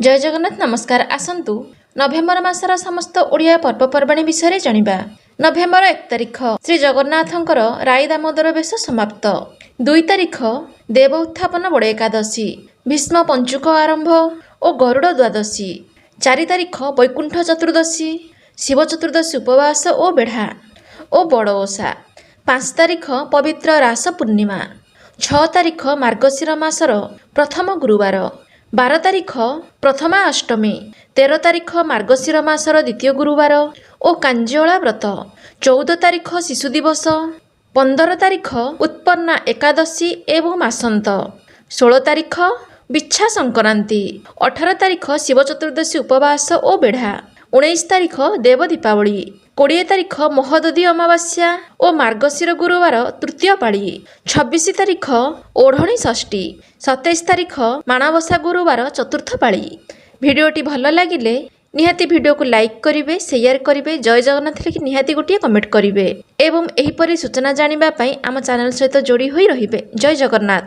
ଜୟ ଜଗନ୍ନାଥ, ନମସ୍କାର। ଆସନ୍ତୁ ନଭେମ୍ବର ମାସର ସମସ୍ତ ଓଡ଼ିଆ ପର୍ବପର୍ବାଣୀ ବିଷୟରେ ଜାଣିବା। ନଭେମ୍ବର 1 ତାରିଖ ଶ୍ରୀ ଜଗନ୍ନାଥଙ୍କର ରାଇ ଦାମୋଦର ବେଶ ସମାପ୍ତ। 2 ତାରିଖ ଦେବ ଉତ୍ଥାପନ ବଡ଼ ଏକାଦଶୀ, ଭୀଷ୍ମ ପଞ୍ଚୁକ ଆରମ୍ଭ ଓ ଗରୁଡ଼ ଦ୍ୱାଦଶୀ। 4 ତାରିଖ ବୈକୁଣ୍ଠ ଚତୁର୍ଦ୍ଦଶୀ, ଶିବ ଚତୁର୍ଦ୍ଦଶୀ ଉପବାସ ଓ ବେଢ଼ା ଓ ବଡ଼ ଓଷା। 5 ତାରିଖ ପବିତ୍ର ରାସ ପୂର୍ଣ୍ଣିମା। 6 ତାରିଖ ମାର୍ଗଶିର ମାସର ପ୍ରଥମ ଗୁରୁବାର। 12 ତାରିଖ ପ୍ରଥମା ଅଷ୍ଟମୀ। 13 ତାରିଖ ମାର୍ଗଶିର ମାସର ଦ୍ୱିତୀୟ ଗୁରୁବାର ଓ କାଞ୍ଜିଅଳା ବ୍ରତ। 14 ତାରିଖ ଶିଶୁ ଦିବସ। 15 ତାରିଖ ଉତ୍ପନ୍ନା ଏକାଦଶୀ ଏବଂ ମାସନ୍ତ। 16 ତାରିଖ ବିଛା ସଂକ୍ରାନ୍ତି। 18 ତାରିଖ ଶିବ ଚତୁର୍ଦ୍ଦଶୀ ଉପବାସ ଓ ବେଢ଼ା। 19 ତାରିଖ ଦେବ ଦୀପାବଳି। 20 ତାରିଖ ମହୋଦଧି ଅମାବାସ୍ୟା ଓ ମାର୍ଗଶିର ଗୁରୁବାର ତୃତୀୟ ପାଳି। 26 ତାରିଖ ଓଢ଼ଣୀ ଷଷ୍ଠୀ। 27 ତାରିଖ ମାଣବସା ଗୁରୁବାର ଚତୁର୍ଥ ପାଳି। ଭିଡ଼ିଓଟି ଭଲ ଲାଗିଲେ ନିହାତି ଭିଡ଼ିଓକୁ ଲାଇକ୍ କରିବେ, ସେୟାର କରିବେ, ଜୟ ଜଗନ୍ନାଥ ଲେଖି ନିହାତି ଗୋଟିଏ କମେଣ୍ଟ କରିବେ ଏବଂ ଏହିପରି ସୂଚନା ଜାଣିବା ପାଇଁ ଆମ ଚ୍ୟାନେଲ ସହିତ ଯୋଡ଼ି ହୋଇ ରହିବେ। ଜୟ ଜଗନ୍ନାଥ।